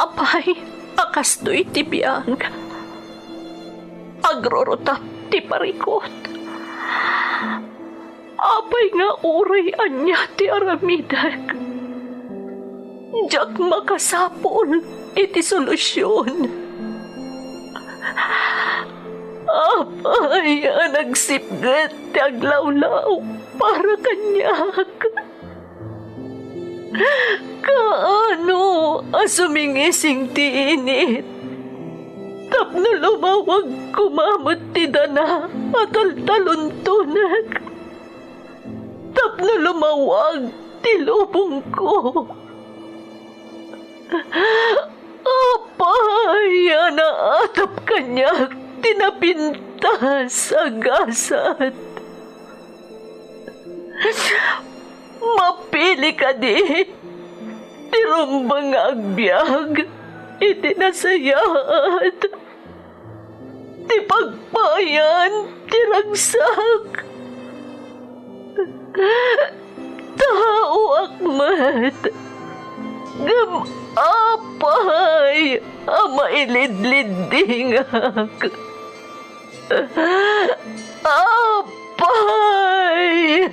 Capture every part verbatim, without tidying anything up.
Apay a kastoy ti biag, agrurutap ti parikut. Apay nga uray ania ti aramidek, diak makasapul iti solusion. Apay a nagsipget ti aglawlaw para kaniak? Kaano a sumingising ti init tapno lumawag koma met ti dana a taltaluntonek? Tapno lumawag ti lubongko. Apay a naatap kaniak ti napintas a gasat? Mapili kadi ti rumbeng nga agbiag iti nasayaat? Ti pagpayan ti ragsak. Taoak met. Ngem apay a mailidliddingak? Apay!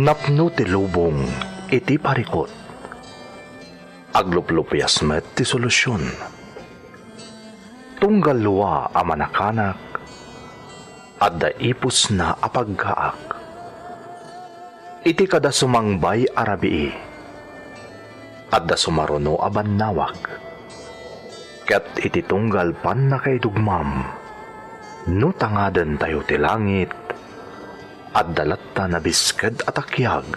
Napno ti lubong iti parikut. Agluplupias met ti solusion. Tunggal lua a manakanak, adda ipusna a paggaak. Iti kada sumangbay a rabii, adda sumaruno a bannawag. Ket iti tunggal pannakaidugmam, no tangadentayo ti langit, adda latta nabisked a takiag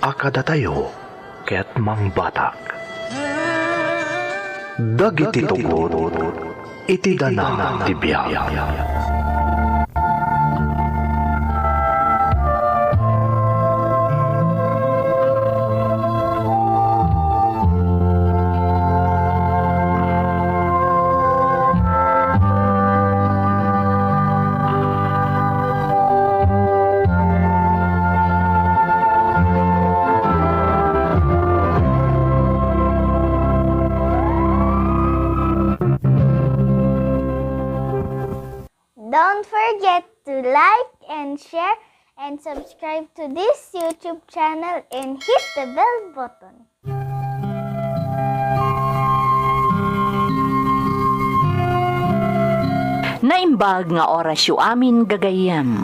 a kadatayo ket mangbatak. Dagiti tugot iti dana ti biag. Don't forget to like and share and subscribe to this YouTube channel and hit the bell button. Naimbag nga orasyo amin, gagayyem.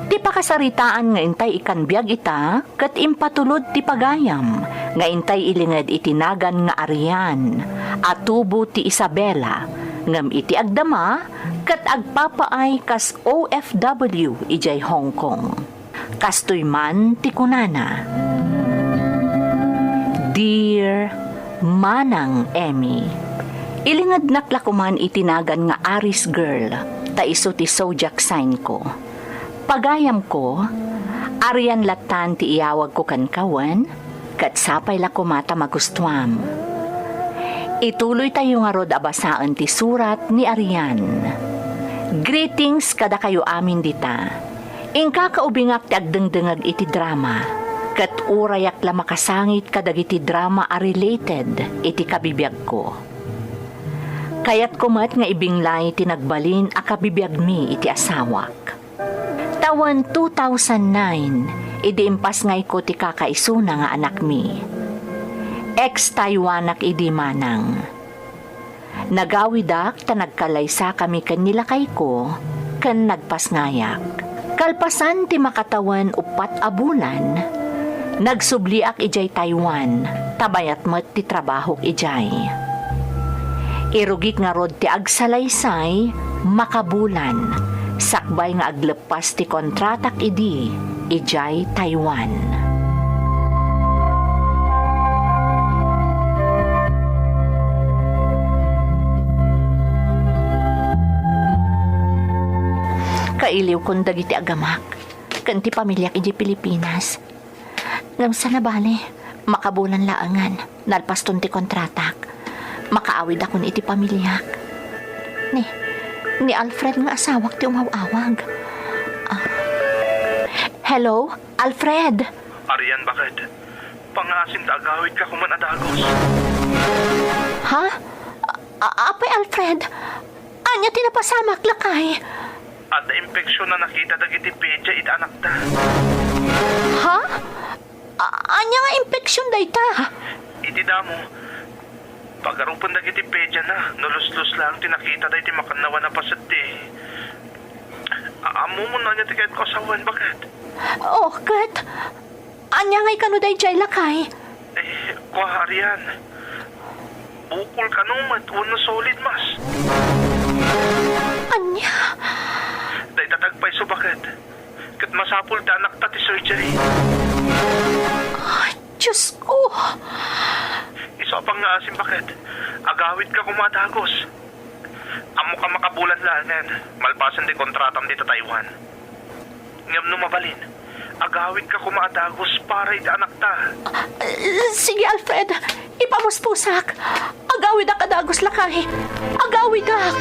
Ti pakasaritaan nga intay ikkan biag ita, ket impatulod ti pagayam nga intay ilinged iti nagan nga Arian a tubo ti Isabela, ngem iti agdama, ket agpapaay kas O F W idiay Hong Kong. Kastoy man ti kunana, "Dear Manang Emmy, ilingednak la koman iti nagan nga Aries Girl, ta isu ti zodiac sign ko. Pagayamko, Arian lattan ti iyawagko kenka wen, ket sapay la koma ta magustuam." Ituloytayo ngarud a basaen ti surat ni Arian. Greetings kadakayo amin dita. Inkakaubingak ti agdengdengeg iti drama, ket urayak la makasangit kadagiti drama a related iti kabibiagko. Kayatko met nga ibinglay ti nagbalin a kabibiagmi iti asawak. Tawen two thousand nine, idi impasngayko ti kakaisuna nga anakmi. Ex-Taiwanak idi, manang. Nagawidak ta nagkalaysakami ken ni lakayko ken nagpasngayak. Kalpasan ti makatawen uppat a bulan, nagsubliak idiay Taiwan, ta mayat met ti trabahok idiay. Irugik ngarud ti agsalaysay makabulan, sakbay nga aglep- pas ti kontratak idi idiay Taiwan. Kailiwkon dagiti agamak ken ti pamiliak idiay Pilipinas. Ngem saan a bale, makabulan laengen, nalpaston ti kontratak. Makaawidakon iti pamiliak. Ni, ni Alfred nga asawak ti umaw-awag. Ah. Hello, Alfred? Arian, baket? Pangngaasim ta agawidka koma a dagus. Ha? A-, apay Alfred? Ania ti napasamak, lakay? Adda infection a nakita dagiti pedia iti anakta. Ha? A-, ania nga infection dayta? Iti damo, pagarupen dagiti pediana no luslos laeng ti nakitada iti makannawan a paset ti, a-, ammom no ania ti kayatko a sawen, baket? Oh, ket ania ngay kano daydiay, lakay? Eh, kua, Arian. Bukol kano met wenno solid mass. Ania? Dayta ti agpayso, baket. Ket masapul ti anakta ti surgery. Ah, Diyos ko! Isu a pangngaasim, baket. Agawidka koma a dagus. Ammok a makabulan laengen, malpasen ti kontratam dita Taiwan. Ngem no mabalin, agawidka koma a dagus para iti anakta. Ah, sige, Alfred. Ipamuspusak. Agawidak a dagus, lakay. Agawidak.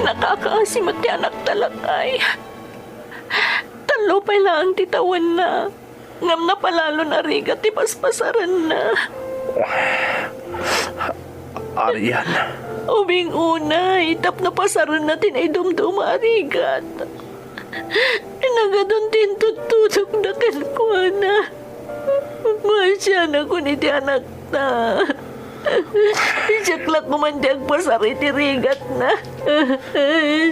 Nakakaasi met ti anakta, lakay. Tallo pay laeng ti tawenna. Ngem napalalon a rigat ti paspasarenna. Arian. Ubing unay, tapno pasarenna ti naidumduma a rigat. Nagadun ti intuttudokda kenkuana. Maasianakon iti anakta. Siak la koma ti agpasar iti rigatna.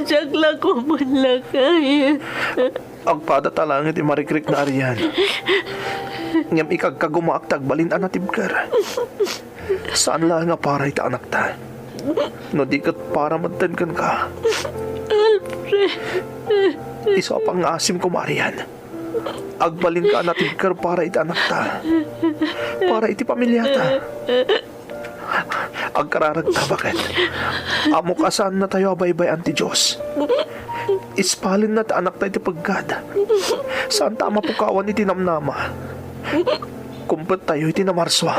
Siak la koma, lakay. Agpadata laeng iti marikrikna, Arian. Ngem ikagkagumaak ti agbalin a natibker. Saan laeng a para iti anakta. No di ket para metten kenka. Alfred. Isu a pangngaasim koma, Arian. Agbalinka a natibker para iti anakta. Para iti pamiliata. Agkararagta, baket. Ammok a saannatayo a baybay-an ti Dios. Ispalenna ti anakta iti peggad. Saanta a mapukawan iti namnama. Kumpettayo iti namarsua.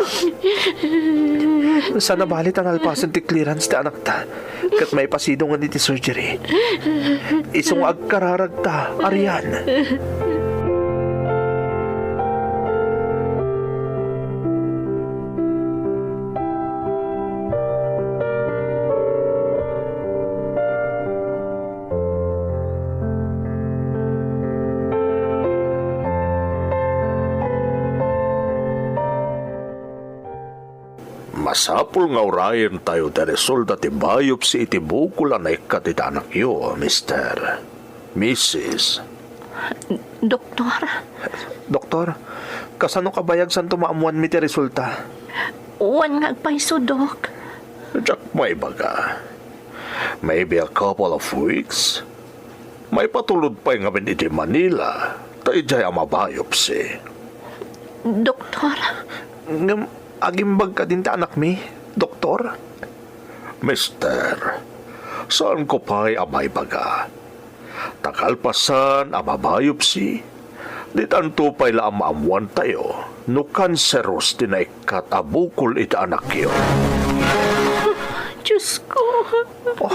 Saan a bale ta nalpasen ti clearance ti anakta. Ket maipasidongen iti surgery. Isu nga agkararagta, Arian. Masapul nga urayentayo ti resulta ti biopsy iti bukol a naikkat iti anakyo, Mister, Missus. Doktor? Doktor, kasano kabayag santo maammuanmi ti resulta? Wen nga agpayso, Dok. Diak maibaga. Maybe a couple of weeks? Maipatulod pay ngamin iti Manila, ta idiay a mabiopsy. Doktor? Ngem agimbag kadin ti anakmi, Doktor? Mister, saanko pay a maibaga. Ta kalpasan a mabiopsy, ditanto pay la a maammuantayo no kanseros ti naikkat a bukol iti anakyo. Diyos ko. Oh,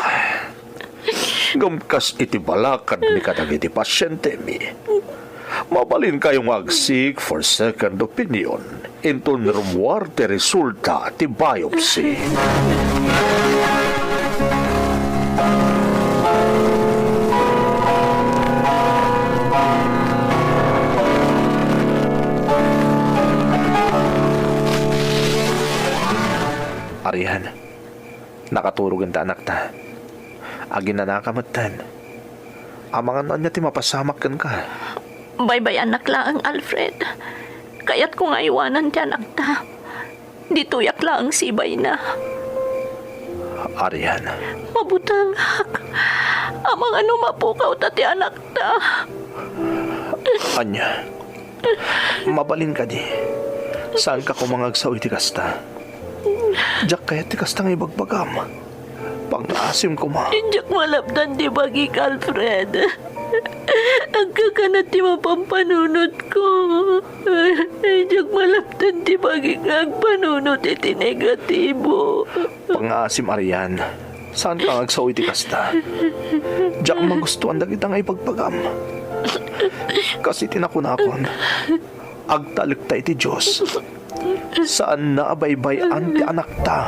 ngem kas iti balakadmi kadagiti pasientemi, mabalinkayo nga ag-seek for second opinion inton rummuar ti resulta ti biopsy. Arian, nakaturog ti anakta. Aginanaka metten. Amangan no ania ti mapasamak kenka. Baybay-anak laeng, Alfred. Kayatko nga aywanan ti anakta. Ditoyak laeng sibayna. Arian. Mabutengak. Amangan no mapukawta ti anakta. Ania? Mabalin kadi. Saanka koma nga agsao iti kasta. Diak kayat ti kasta nga ibagbagam. Pangngaasim koma. Diak malapdan ti bagik, Alfred. Agkakanat ti mapampanunotko. Diak malapdan ti bagik nga agpanunot iti negatibo. Pangngaasim, Arian. Saanka nga agsao iti kasta. Diak magustuan dagita nga ibagbagam. Kas iti nakunakon, agtalekta iti Dios. Saanna a baybay-an ti anakta.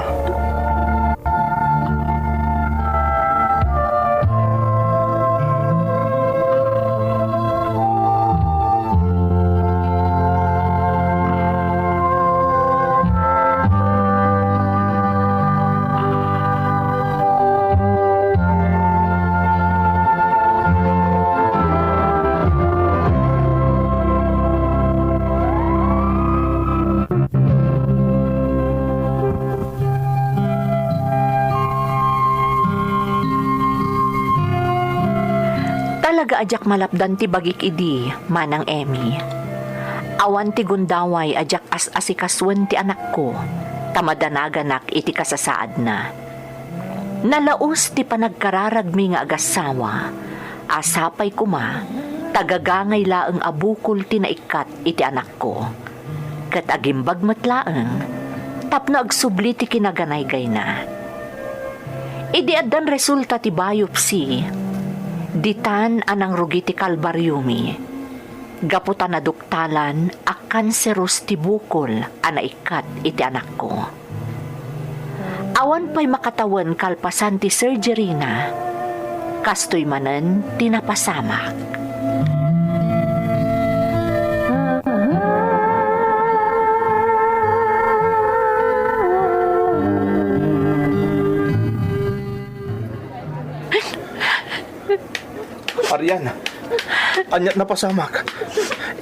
Talaga a diak malapdan ti bagik idi, Manang Emmy. Awan ti gundaway a diak as-asikasuen ti anakko, ta madanaganak iti kasasaadna. Nalaus ti panagkararagmi nga agassawa, a sapay koma, ta gagangay laeng a bukol ti naikkat iti anakko. Ket agimbag met laeng tapno agsubli ti kinaganaygayna. Idi addan resulta ti biopsy, ditan a nangrugi ti kalbariomi, gapu ta naduktalan a kanseros ti bukol a naikkat iti anakko. Awan pay makatawen kalpasan ti surgery-na. Kastoy manen ti napasamak. Arian, ania ti napasamak?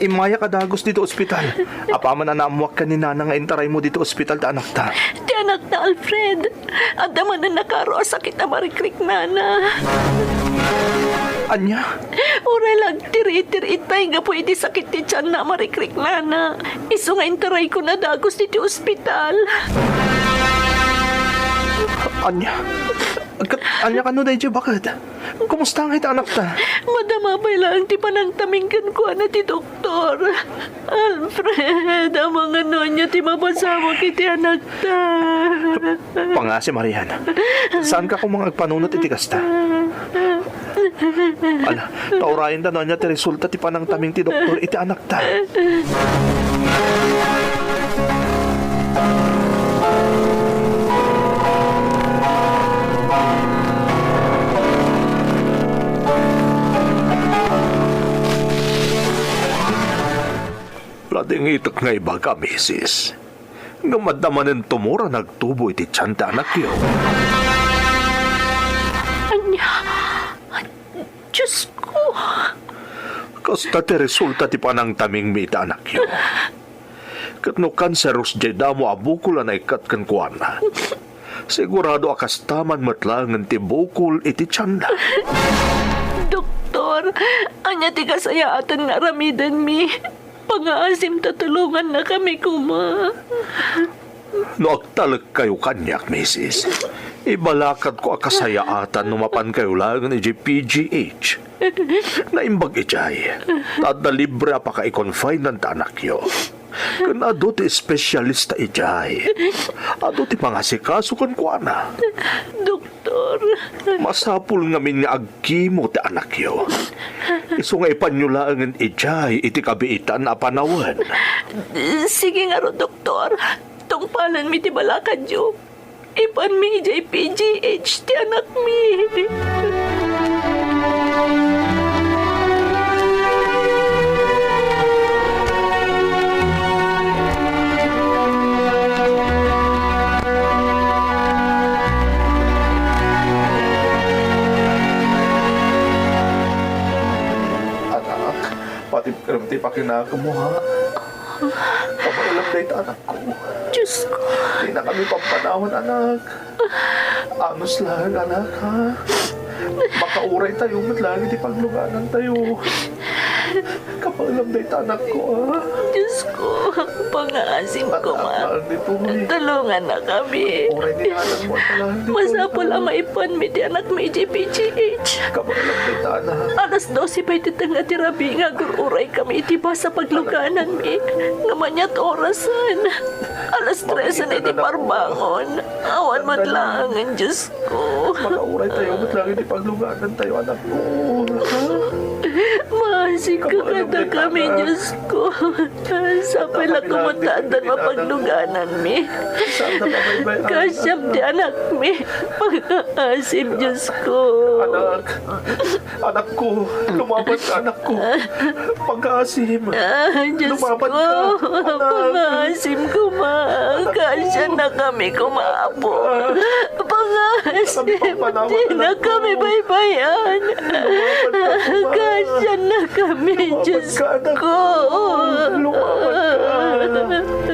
Immayak a dagus ditoy ospital. Apaman a naammuak ken ni Nana nga intaraymo ditoy ospital ti anakta. Ti anakta, Alfred. Adda manen a karo a sakit a marikriknana. Ania? Uray la agtiritir itay gapu iti sakit ti tianna a marikriknana. Isu nga intaraykon a dagus ditoy ospital. Ania? Ket ania kano daydiay baket? Kumusta ngay ti anakta? Madama pay laeng ti panangtaming kenkuana ti doktor. Alfred, amangan no ania ti mapasamak iti anakta. Pangngaasim, Arian. Saanka koma nga agpanunot iti kasta? Ala, ta urayenta no ania ti resulta ti panangtaming ti doktor iti anakta. Nadingitek nga ibaga, misis, nga adda manen tumor a nagtubo iti tian ti anakyo. Ania? Diosko! Kasta ti resulta ti panangtamingmi iti anakyo. Ket no kanseros diay damo a bukol a naikkat kenkuana, sigurado a kasta man met laengen ti bukol iti tianna. Doktor, ania ti kasayaatan nga aramidenmi? Pangngaasim ta tulongannakami koma. No agtalekkayo kaniak, misis, ibalakadko a kasayaatan no mapankayo laengen idiay P G H. Naimbag idiay, ta adda libre a pakaikonfinan ti anakyo. Ken adu ti espesyalista idiay. Adu ti mangasikaso kenkuana. Doktor. Masapul ngamin nga agkimo ti anakyo. Isu nga ipanyo laengen idiay iti kabiitan a panawen. Sige ngarud, doktor. Tungpalenmi ti balakadyo. Ipanmi idiay P G H ti anakmi. Ti pakinakemmo, ha? Kabaelam dayta, anakko. Diyos ko. Dinakami pampanawan, anak. Anus laeng, anak, ha? Makauraytayo met laeng iti pagluganantayo. Kabaelam dayta, anakko, ha? Diyos ko, pangaasim koma. Anak, ditoy. Tulongannakami. Uray ni anak mo, anak, ditoy. Masapul a maipanmi ti anakmi idiay P G H. Kabaelam dayta, anak. Alas dose pay ti tengnga ti rabii nga agur-uray kami iti bus a paglugananmi. Ngem aniat orasen? Alas tres iti parbangon. Awan met laengen, Diyos ko. Makauraytayo met laeng iti pagluganantayo, anakko. Maasika kadakami, Diyos ko. Sapay la koma ta adda nga paglugananmi. Kaasiam ti anakmi. Pangaasim, Diyos ko. Anak. Anakko, lumabanka, anakko. Pangaasim. Ah, Diyos ko, anak. Pangaasim koma. Kaasiannakami koma, Apo. Pangaasim, dinakami baybay-an. Kaasiannakami, Diyos ko. Lumabanka.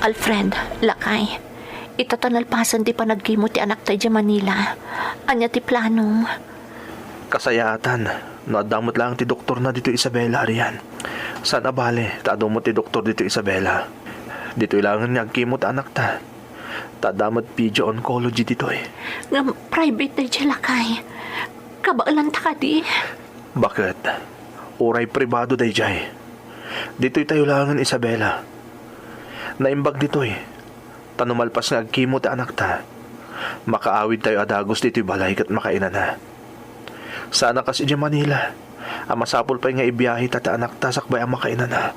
Alfred, lakay, ita ta nalpasen ti panagkimo ti anakta idiay Manila. Ania ti planom? Kasayaatan no adda met laeng ti doktorna ditoy Isabela, Arian. Saan a bale ta adu met ti doktor ditoy Isabela. Ditoy laengen nga agkimo ti anakta. Ta adda met pediatric oncology ditoy. Ngem private daydiay, lakay. Kabaelanta kadi? Baket, uray pribado daydiay. Ditoytayo laengen, Isabela. Naimbag ditoy. Ta no malpas nga agkimo ti anakta, makaawidtayo a dagus ditoy balay ket makainana. Saan a kas idiay Manila, a masapul pay nga ibiaheta ti anakta sakbay a makainana.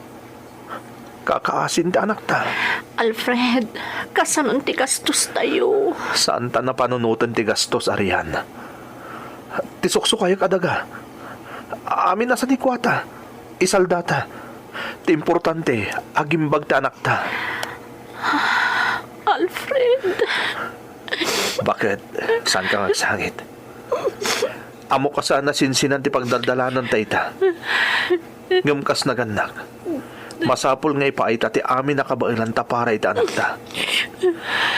Kakaasin ti anakta. Alfred, kasanon ti gastostayo? Saanta a panunoten ti gastos, Arian. Ti suksukayak a daga, amin a sanikuata, isaldata. Ti importante, agimbag ti anakta. Alfred. Baket, saanka nga agsangit? Ammok a saan a sinsinan ti pagdaldalananta ita. Ngem kas nagannak, masapul nga ipaayta ti amin a kabaelanta para iti anakta.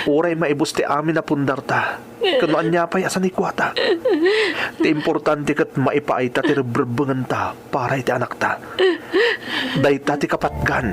Uray maibus ti amin a pundarta, ken no ania pay a sanikuata. Ti importante ket maipaayta ti rebrebbengenta para iti anakta. Dayta ti kapatgan.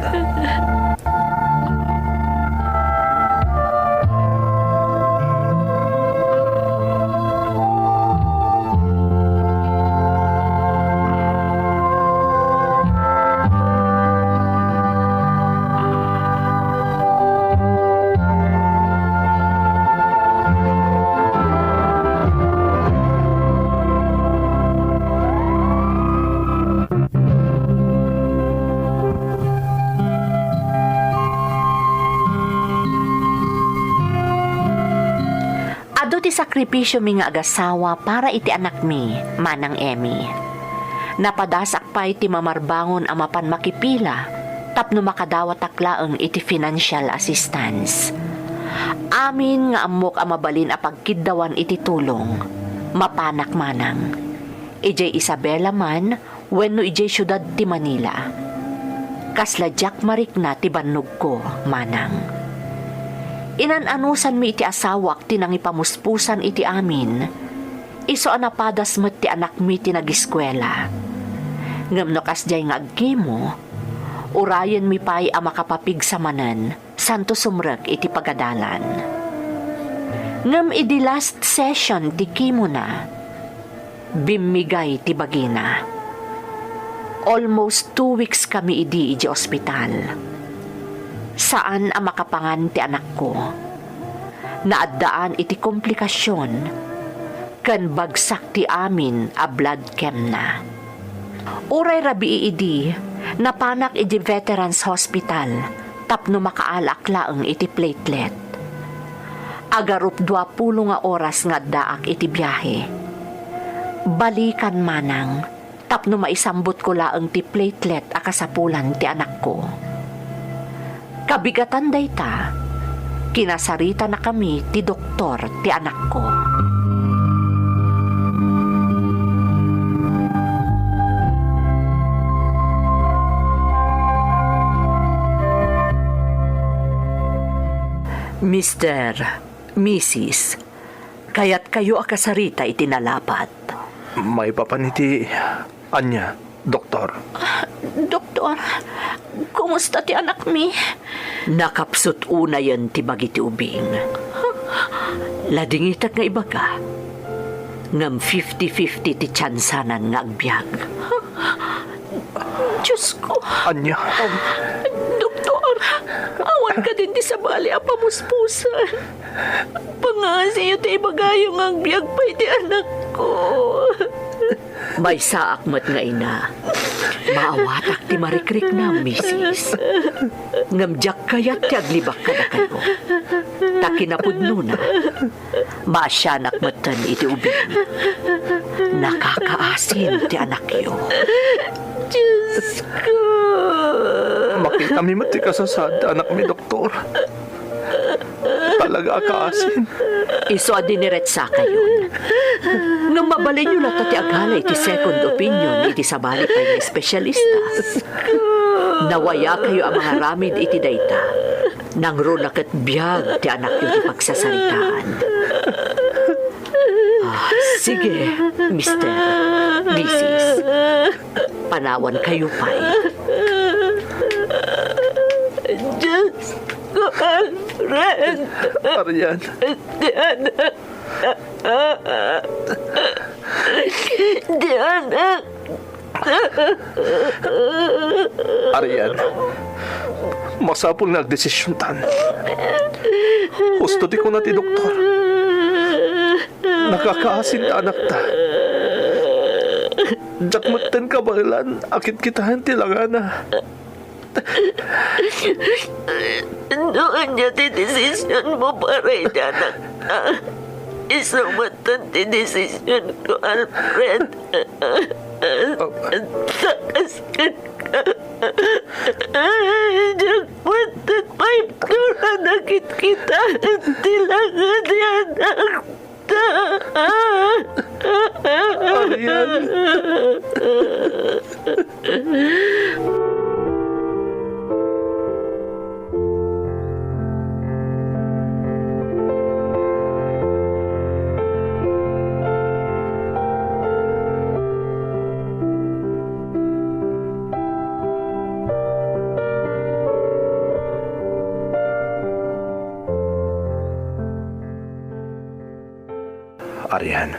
Adu ti sakripisiomi nga agasawa para iti anakmi, Manang Emmy. Napadasak pay ti mamarbangon a mapan makipila tapno makadawatak laeng iti financial assistance. Amin nga ammok a mabalin a pagkiddawan iti tulong, mapanak manang. Idiay Isabela man wenno idiay siudad ti Manila. Kasla diak marikna ti bannogko, manang. Inan-anusanmi iti asawak ti nangipamuspusan iti amin, isu a napadas met ti anakmi ti nagiskuela. Ngem no kasdiay nga agkimo, urayenmi pay a makapapigsa manen, santo sumrek iti pagadalan. Ngem idi last session ti kimona, bimmigay ti bagina. Almost two weeks kami idi idiay ospital. Saan a makapangan ti anakko. Naaddaan iti komplikasyon ken bagsak ti amin a blood chemna. Uray rabii idi, napanak iti Veterans Hospital tapno makaalak laeng iti platelet. Agarupdua pulo nga oras nga addaak iti biahe. Balikan, manang, tapno maisambutko laeng ti platelet a kasapulan ti anakko. Kabigatan dayta, kinasaritanakami ti doktor ti anakko. Mister, Misis, kayatkayo a kasarita iti nalapat. Maipapan iti ania, Doktor? Doktor, kumusta ti anakmi? Nakapsut unayen ti bagi ti ubing. Ladingitek nga ibaga, ngem fifty fifty ti tiansanan nga agbiag. Diosko. Ania? Doktor, awan kadin ti sabali a pamuspusan. Pangaasiyo ti ibagayo nga agbiag pay ti anakko. Maysaak met nga ina. Maawatak ti marikriknam, misis. Ngem diak kayat ti aglibak kadakayo. Ta kinapudnona, maasianak metten iti ubing. Nakakaasin ti anakyo. Diosko! Makitami met ti kasasaad ti anakmi, Doktor. Talaga a kaasin. Isu a diniretsakayon. Ngem mabalinyo latta ti agala iti second opinion iti sabali pay nga espesyalista. Nawayakayo a mangaramid iti dayta. Nangruna ket biag ti anakyo ti pagsasaritaan. Ah, sige, mister, misis. Panawankayo pay. Diosko, Alfred. Arian. Ti anak. Ti anak. Arian, masapul nga agdesisiontan. Husto ti kuna ti doktor. Nakakaasin ti anakta. Diak metten kabaelan a kitkitaen ti langana. No ania ti desisionmo para iti anakta, isu metten ti desisionko, Alfred. Ta kas kenka, diak metten maibturan a kitkitaen ti langa ti anakta. Arian. Arian,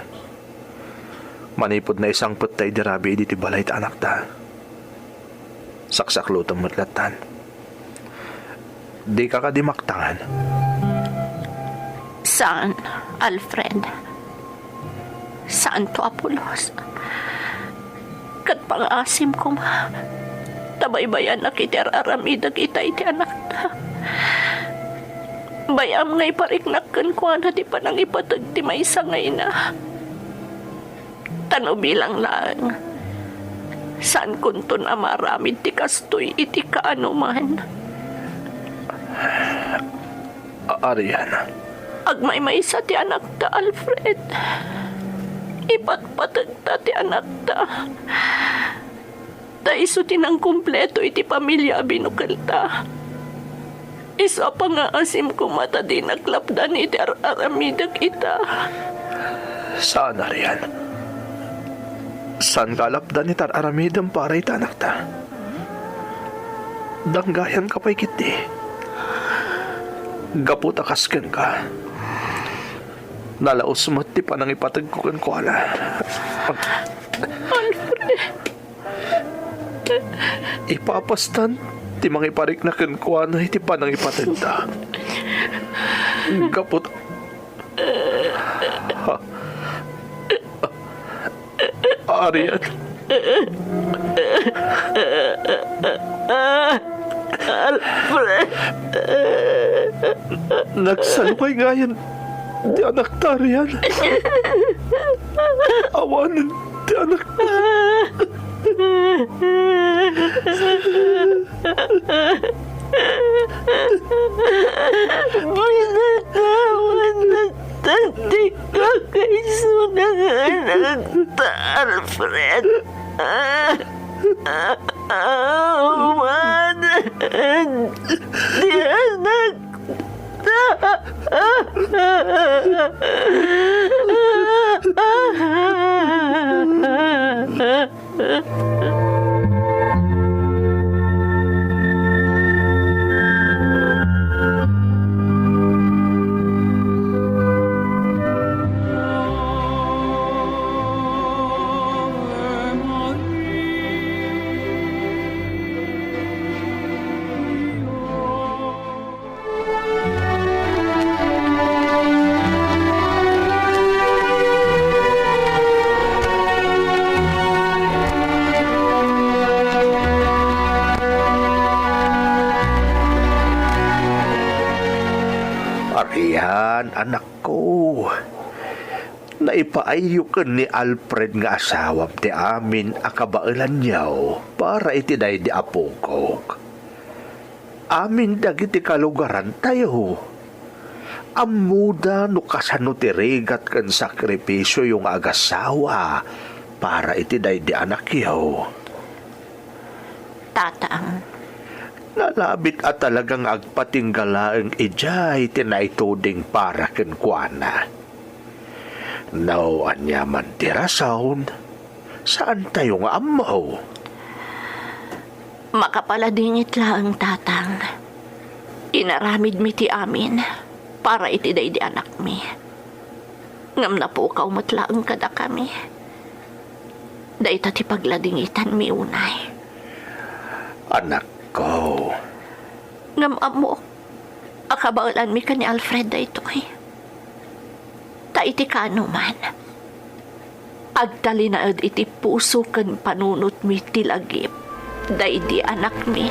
manipud naisangpet ta idi rabii ditoy balay ti anakta, saksaklutem met lattan. Dika kadi maktangan? Saan, Alfred. Saanto a pulos. Ket pangaasim koma, ta baybayanak iti ar-aramidek ita iti anakta. Bay-am nga ipariknak kenkuana ti panangipateg ti maysa nga ina. Ta no bilang laeng, saankonton a maaramid ti kastoy iti kaanoman. Arian. Agmaymaysa ti anakta, Alfred. Ipatpategta ti anakta. Ta isu ti nangkumpleto iti pamilia a binukelta. Isu a pangaasim koma ta dinak lapdan iti ar-aramidek ita. Saan, Arian. Saanka a lapdan iti ar-aramidem para iti anakta. Danggayanka pay ketdi. Gapu ta kas kenka, nalaus met ti panangipategko kenkuana. Alfred. Ipapastan ti mangiparikna kenkuana iti panangipategda. Gapu ta, Arian. Alfred. Nagsalukay ngayen ti anakta, Arian. Awanen ti anak. Pinatawad na ta ti kakaisuna nga anakta, Alfred. Awanen ti anak. Arian, anakko, naipaayyo ken ni Alfred nga asawam ti amin a kabaelanyo para iti daydi apokok. Amin dagiti kalugarantayo. Ammoda no kasano ti rigat ken sakrifisioyo nga agasawa para iti daydi anakyo. Tatang. Nalabit a talaga nga agpatingga laeng idiay ti naituding para kenkuana. No ania man ti rason, saantayo nga ammo. Makapaladingit laeng, Tatang. Inaramidmi ti amin para iti daydi anakmi. Ngem napukaw met laeng kadakami. Dayta ti pagladingitanmi unay. Anakko. Ngem ammok a kabaelanmi ken ni Alfred daytoy. Ta iti kaanoman, agtalinaed iti puso ken panunotmi ti lagip daydi anakmi.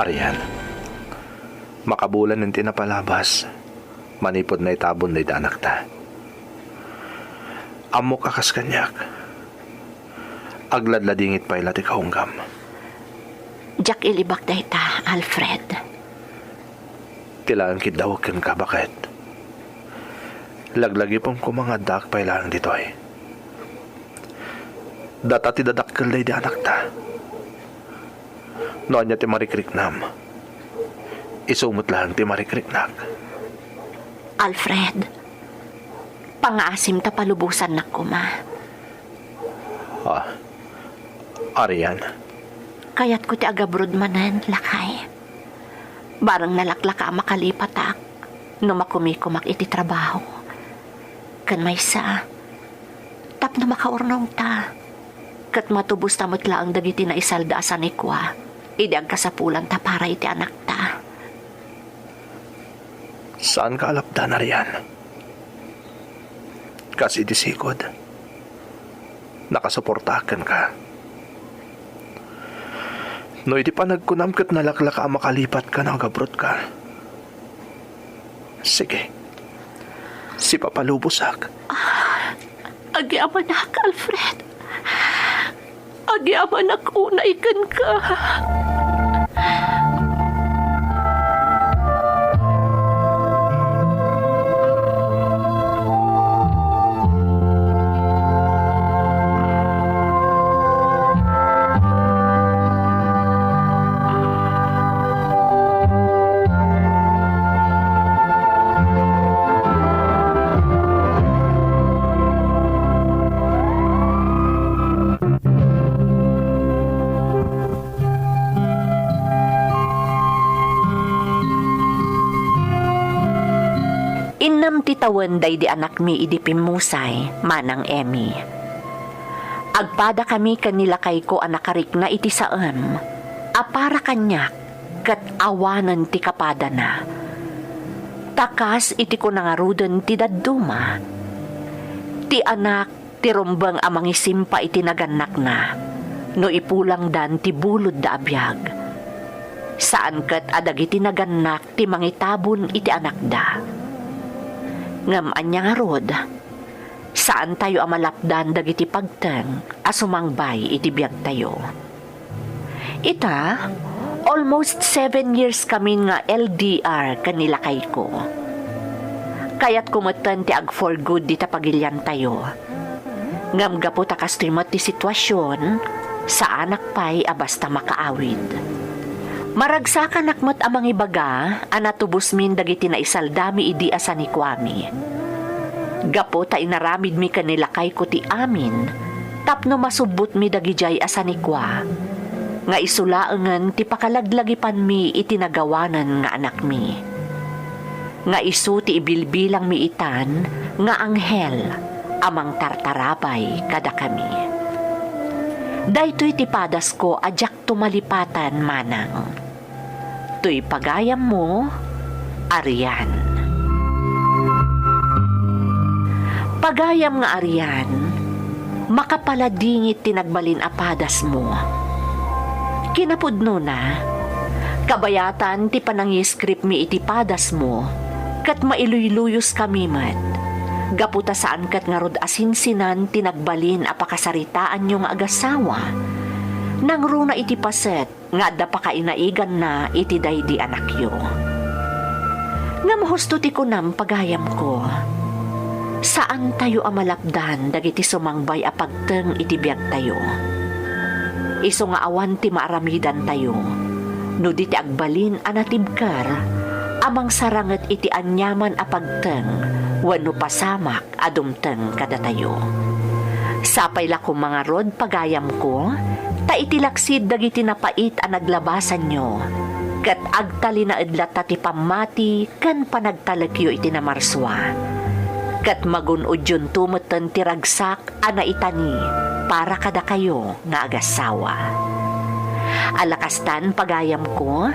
Arian, makabulanen ti napalabas manipud naitabon daydi anakta. Ammok a kas kaniak, agladladingit pay la ti kaunggam. Diak ilibak dayta, Alfred. Ti laeng kiddawek kenka, baket. Laglagipem koma nga addaak pay laeng ditoy. Data ti dadakkel daydi anakta. No ania ti marikriknam, isu met laeng ti marikriknak. Alfred, pangaasim ta palubosannak koma. Ah, Arian. Kayatko ti agabrod manen, lakay. Bareng nalaklaka a makalipatak no makumikomak iti trabaho. Ken maysa, tapno makaurnongta, ket matubosta met laeng dagiti naisalda a sanikua idi agkasapulanta para iti anakta. Saanka a lapdan, Arian. Kas iti sigud, nakasuportaak kenka. No iti panagkunam ket nalaklaka a makalipatka no agabrodka, sige, sipapalubosak. Agyamanak, Alfred. Agyamanak unay kenka. Innem ti tawen daydi anakmi idi pimmusay, Manang Emmy. Agpadakami ken ni lakayko a nakarikna iti saem a para kaniak ket awanen ti kapadana. Ta kas iti kuna ngaruden ti dadduma, ti anak ti rumbeng a mangisimpa iti nagannakna no ipulangdan ti bulodda a biag. Saan ket a dagiti nagannak ti mangitabon iti anakda. Ngem ania ngarud, saantayo a malapdan dagiti pagteng a sumangbay iti biagtayo. Ita, almost seven years kamin nga L D R ken ni lakayko. Kayatko metten ti ag-for good dita pagiliantayo. Ngem gapu ta kastoy met ti situasion, saanak pay a basta makaawid. Maragsakanak met a mangibaga a natubosmin dagiti naisaldami idi a sanikuami. Gapu ta inaramidmi ken ni lakayko ti amin, tapno masubbotmi dagidiay a sanikua, nga isu laengen ti pakalaglagipanmi iti nagawanen nga anakmi. Nga isu ti ibilbilangmi itan nga anghel a mangtartarabay kadakami. Daytoy ti padasko a diakto malipatan, manang. Toy pagayammo, Arian. Pagayam nga Arian, makapaladingit ti nagbalin a padasmo. Kinapudnona, kabayatan ti panangi-scriptmi iti padasmo, ket mailuyluyos kami met. Gapu ta saan ket ngarud a sinsinan ti nagbalin a pakasaritaanyo nga agasawa, nangruna iti paset nga adda pakainaiganna iti daydi anakyo. Ngem husto ti kunam, pagayamko, saantayo a malapdan dagiti sumangbay a pagteng iti biagtayo. Isu nga awan ti maaramidantayo no di ti agbalin a natibker a mangsaranget iti aniaman a pagteng wenno pasamak a dumteng kadatayo. Sapay la koma ngarud, pagayamko, ta iti laksid dagiti napait a naglabasanyo, ket agtalinaed latta ti pammati ken panagtalekyo iti namarsua. Ket magun-odyonto metten ti ragsak a naitani para kadakayo nga agasawa. Ala kastan, pagayamko,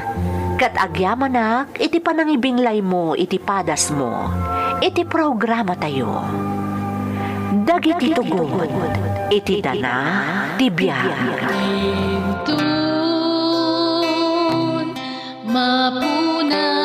ket agyamanak iti panangibinglaymo iti padasmo iti programatayo, Dagiti Tugot iti Dana ti Biag. Inton mapuna